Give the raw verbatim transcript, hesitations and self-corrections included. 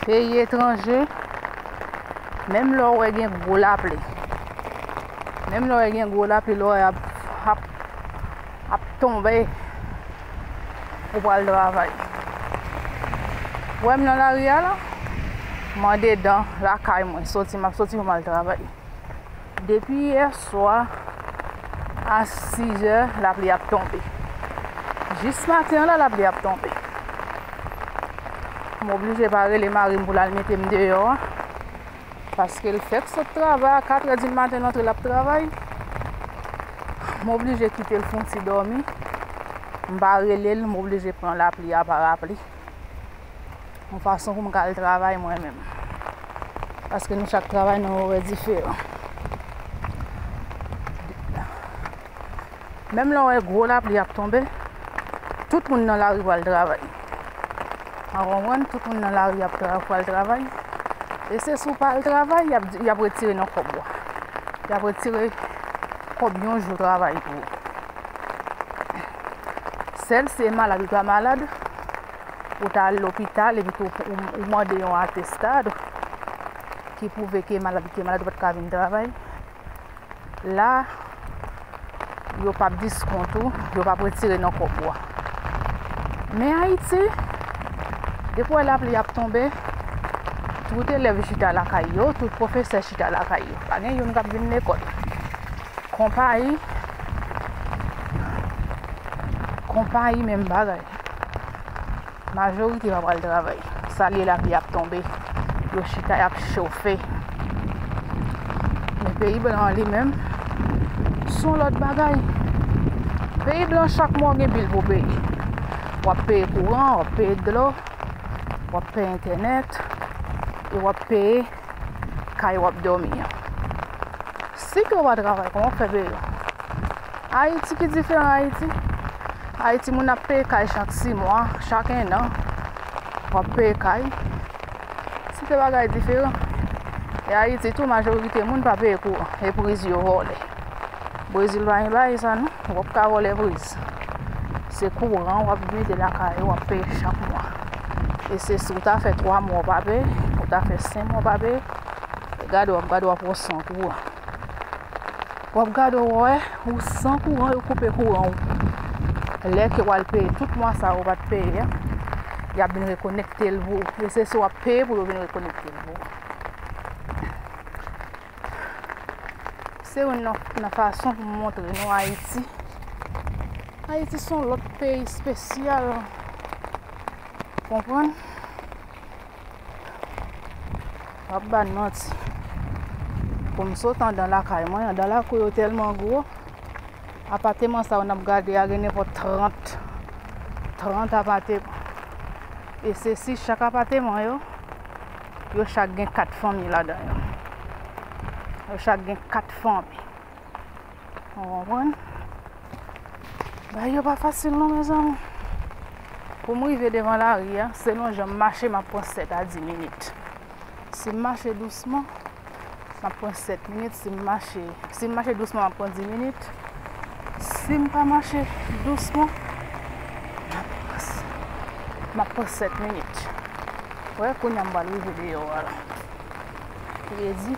Peyi etranje, menm lè w wè gen gwo lapli, menm lè w wè gen gwo lapli, lè w wè ap, ap, ap tonbe, ou pral travay. Ou wè m nan lari a la, m andedan lakay mwen, soti, m ap soti pou m al travay. Depi yè swa a sizè, lapli ap tonbe. Jis maten an la, lapli ap tonbe. M oblije pa rele mari m pou l al mete m deyò a, paske l fèk sot travay a katrè di maten, l antre, l ap travay. M oblije kite l fè yon ti dòmi. M pa rele l, m oblije pran lapli a parapli. Yon fason pou m ka al travay mwen menm. Paske nou chak travay nan orè diferan. Menm lè w wè gwo lapli ap tonbe, tout moun nan lari pral travay. Ou konprann? Tout moun nan lari ap tra-, pral travay. E se si w pa al travay, y ap, y ap retire nan kòb ou a. Y ap retire kòb yon jou travay pou ou. Sèl si e malad ou ta malad, ou ta al lopital epi tou ou, ou mande yon atestado ki pwouve ke malad ou te malad, ou pa t ka vin travay. La, yo p ap diskont ou, yo p ap retire nan kòb ou a. Men Ayiti, depi w wè lapli ap tonbe, tout elèv chita lakay yo, tout pwofesè chita lakay yo. Pa gen youn k ap vin lekòl. Konpayi, konpayi menm bagay. Majorite pa pral travay. Sa l ye, lapli ap tonbe. Yo chita, y ap chofe. Men peyi blan an li menm, se yon lòt bagay. Peyi blan, chak mwa w gen bil pou w peye. W ap peye kouran, w ap peye dlo, w ap peye entènèt, e w ap peye kay w ap dòmi an. Si ke w pa travay, kòman w fè peye? Ayiti ki diferan Ayiti. Ayiti, moun ap peye kay chak sis mwa, chak enn an. W ap peye kay. Se de bagay diferan. E Ayiti tou, majorite moun pa peye kouran. E priz yo vòlè. Brezil pa gen bagay sa non. W ap ka vòlè priz. Se kouran w ap mete lakay ou, w ap peye chak mwa. E se si w ta fè twa mwa w pa peye, ou ta fè senk mwa w pa peye, gade w ap gade w ap wè w san kouran. W ap gade w wè ou san kouran, yo koupe kouran ou. Lè ke w al peye tout mwa sa ou pa t peye a, y ap vin rekonekte l pou ou. E se si w ap peye pou yo vin rekonekte l pou ou. Se youn nan, nan fason pou m montre nou Ayiti. Ayiti se yon lòt peyi espesyal. Konprann? W ap ba n manti. Pou m sot anndan lakay mwen, anndan lakou yo tèlman gwo. Apateman sa yo n ap gade a gen nenpòt trant, trant apateman. E se si chak apateman yo, yo chak gen kat fanmi ladan yo. Yo chak gen kat fanmi. Ou konprann? Bagay yo pa fasil non, mezanmi. Pou m rive devan lari a, selon jan m mache, m ap pran sèt a dis minit. Si m mache dousman, m ap pran sèt minit. Si m mache, si m mache dousman, m ap pran dis minit. Si m pa mache dousman, m ap pran, m ap pran sèt minit. Wè, kounye a m pral rive deyò a la. Kredi.